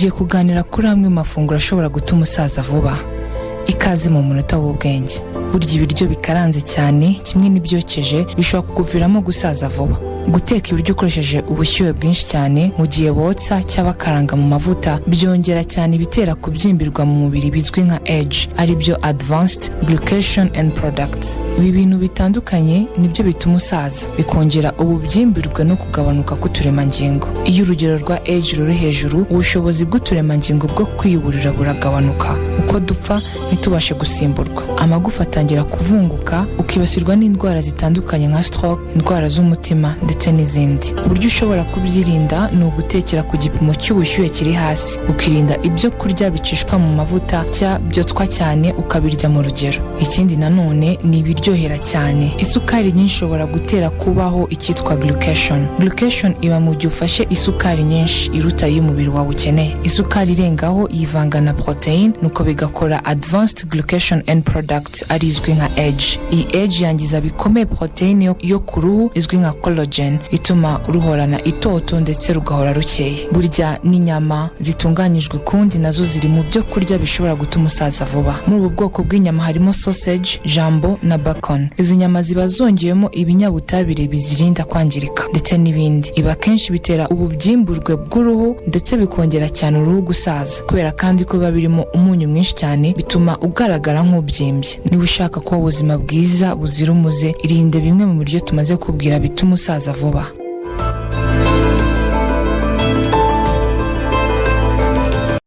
Tugiye kuganira kuri amwe mu mafunguro ashobora gutuma usaza vuba. Ikaze mu Munota w'Ubwenge. Burya ibiryo bikaranze cyane kimwe n'ibyokeje bishobora kukuviramo gusaza vuba. Guteka ibiryo ukoresheje ubushyuhe bwinshi cyane mu gihe botsa cyangwa bakaranga mu mavuta byongera cyane ibitera kubyimbirwa mu mubiri bizwi nka AGE, aribyo advanced glycation end products. Ibi bintu bitandukanye nibyo bituma usaza, bikongera ububyimbirwe no kugabanuka k'uturemangingo. Iyo urugero rwa AGE ruri hejuru, ubushobozi bw'uturemangingo bwo kwiyuburira buragabanuka, uko dupfa ntitubashe gusimburwa, amagufa atangira kuvunguka, ukibasirwa n'indwara zitandukanye nka stroke, indwara z'umutima ndetse n'izindi. Uburyo ushobora kubyirinda ni ugutekera ku gipimo cy'ubushyuhe kiri hasi, ukirinda ibyo kurya bicishwa mu mavuta cya byotswa cyane, ukabirya mu rugero. Ikindi nanone ni ibiryohera cyane. Isukari nyinshi ishobora gutera kubaho icyitwa glycation. Glycation iba mu gihe ufashe isukari nyinshi iruta iyo umubiri wawe ukeneye. Isukari irengaho yivanga na protein, nuko bigakora advanced glycation end product, arizwi nka AGE. Iyi AGE yangiza bikomeye protein yo ku ruhu izwi nka collagen, ituma ruhorana itoto ndetse rugahora rukeye. Burya n'inyama zitunganyijwe ukundi nazo ziri mu byo kurya bishobora gutuma usaza vuba. Muri ubu bwoko bw'inyama harimo sausage, jambon na bacon. Izi nyama ziba zongewemo ibinyabutabire bizirinda kwangirika ndetse n'ibindi. Ibi akenshi bitera ububyimburwe bw'uruhu ndetse bikongera cyane uruhu gusaza. Kubera kandi ko biba birimo umunyu mwinshi cyane, bituma ugaragara nk'ubyimbye. Niba ushaka kuba ubuzima bwiza buzira umuze, irinde bimwe mu biryo tumaze kubwira bituma usaza vuba.